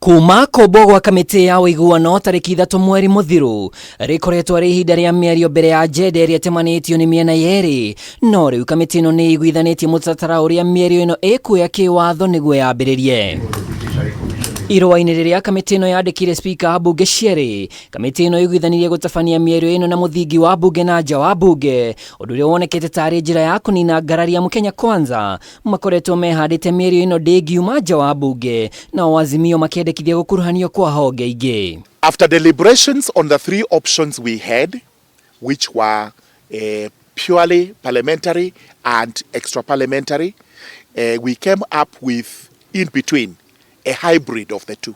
Kuma kũmbwo gwa kamĩtĩ ya ũiguano tarĩki 3 mweri mũthiru, rĩkoretwo arĩ ihinda rĩa mĩario mbere ya agenda ĩrĩa ĩtemanĩtio nĩ mĩena yerĩ, no rĩu kamĩtĩ ĩno nĩ ĩiguithanĩtie mũtaratara ũrĩa mĩario ĩno ĩkuoya kĩwatho nĩguo yambĩrĩrie. Irũa-inĩ rĩrĩa kamĩtĩ ĩno yandĩkĩire spika wa mbunge cierĩ, kamĩtĩ ĩno ĩiguithanirie gũtabania mĩario ĩno na mũthingi wa mbunge na nja wa mbunge, ũndũ ũrĩa wonekete tarĩ njĩra ya kũnina ngarari ya Kenya Kwanza makoretwo mehandĩte mĩario ĩno ndĩngiuma nja wa mbunge, nao Azimio makĩendekithia gũkuruhanio kwa honge ingĩ. After deliberations on the three options we had, which were purely parliamentary and extra parliamentary, we came up with in between a hybrid of the two.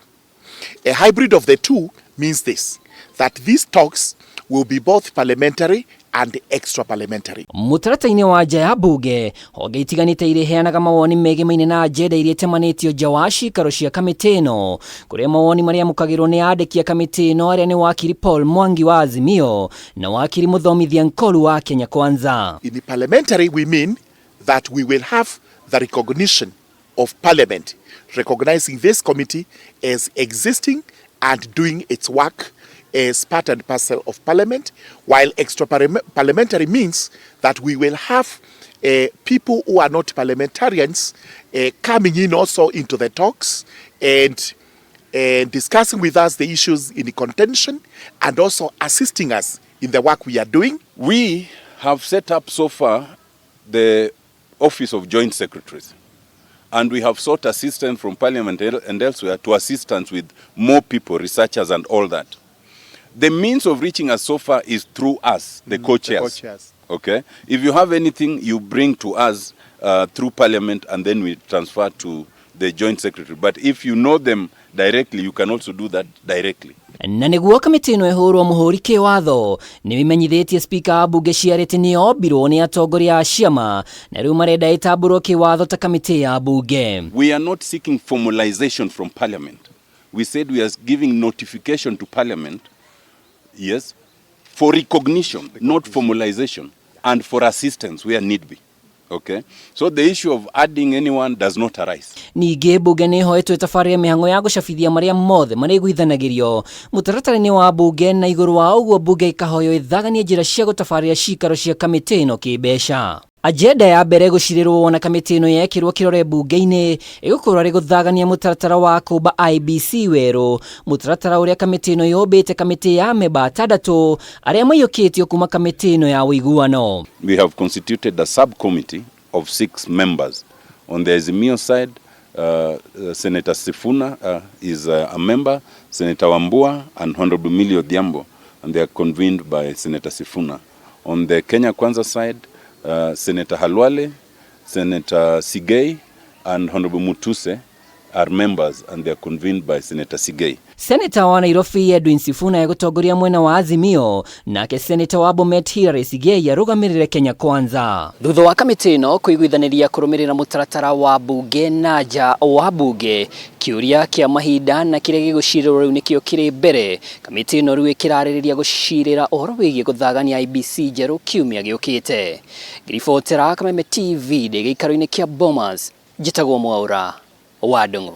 A hybrid of the two means this, that these talks will be both parliamentary and extra parliamentary. Mũtaratara-inĩ wa nja ya mbunge, honge itiganĩte irĩheanaga mawoni megemaine na agenda iria itemanĩtio nja wa cikaro cia kamĩtĩ ĩno, kũrĩa mawoni marĩa amũkagĩrwo nĩ andĩki a kamĩtĩ ĩno arĩa nĩ wakiri Paul Mwangi wa Azimio na wakiri Mũthomithia Nkoru wa Kenya Kwanza. In the parliamentary, we mean that we will have the recognition of parliament, recognizing this committee as existing and doing its work as part and parcel of parliament, while extra parliamentary means that we will have people who are not parliamentarians coming in also into the talks and discussing with us the issues in contention and also assisting us in the work we are doing. We have set up so far the Office of Joint Secretaries, and we have sought assistance from Parliament and elsewhere to assist us with more people, researchers and all that. The means of reaching us so far is through us, the co-chairs. The co-chairs. Okay? If you have anything, you bring to us through Parliament and then we transfer to the Joint Secretary. But if you know them directly, you can also do that directly. Na nĩguo kamĩtĩ ĩno ĩhũrwo mũhũri kĩwatho, nĩ ĩmenyithĩtie spika wa mbunge ciarĩte nĩ yombirwo nĩ atongoria a ciama na rĩu marenda ĩtambũrwo kĩwatho ta kamĩtĩ ya mbunge. We are not seeking formalization from Parliament. We said we are giving notification to Parliament, yes, for recognition, not formalization, and for assistance where need be. Okay? So the issue of adding anyone does not arise. Ningĩ mbunge nĩ ĩhoetwo ĩtabarĩre mĩhang'o ya gũcabithia marĩa mothe marĩiguithanagĩrio mũtaratara-inĩ wa mbunge, na igũrũ wa ũguo mbunge ĩkahoywo ĩthaganie njĩra cia gũtabarĩra cikaro cia kamĩtĩ ĩno kĩmbeca. Agenda ya mbere gũcirĩrwo wona kamĩtĩ ĩno yekĩrwo kĩrore mbunge-inĩ ĩgũkorwo arĩ gũthagania mũtaratara wa kũmba IEBC werũ, mũtaratara ũrĩa kamĩtĩ ĩno yũmbĩte kamĩtĩ ya memba atandatũ arĩa maiyũkĩtio kuma kamĩtĩ ĩno ya ũiguano. We have constituted a subcommittee of 6 members. On the Azimio side, Senator Sifuna is a member, Senator Wambua and Honorable Millie Odhiambo, and they are convened by Senator Sifuna. On the Kenya Kwanza side, Senator Khalwale, Senator Sigei, and Honorable Mutuse are members, and they are convened by Senator Sigei. Senator wa Nairobi Edwin Sifuna egũtongoria mwena wa Azimio, nake Senator wa Bomet Hillary Sigei arũgamĩrĩre Kenya Kwanza. Thutha wa kamĩtĩ ĩno kũiguithanĩria kũrũmĩrĩra mũtaratara wa mbunge na nja wa mbunge, kĩũria kĩa mahinda na kĩrĩa gĩgũcirĩrwo rĩu nĩkĩo kĩrĩ mbere. Kamĩtĩ ĩno rĩu ĩkĩrarĩrĩria gũcirĩra ũhoro wĩgiĩ gũthagania IEBC njerũ kiumia gĩũkĩte. Ngĩribotera Kameme TV ndĩ gĩikaro-inĩ kĩa Bomas, njĩtagwo Mwaũra wa Ndung'u.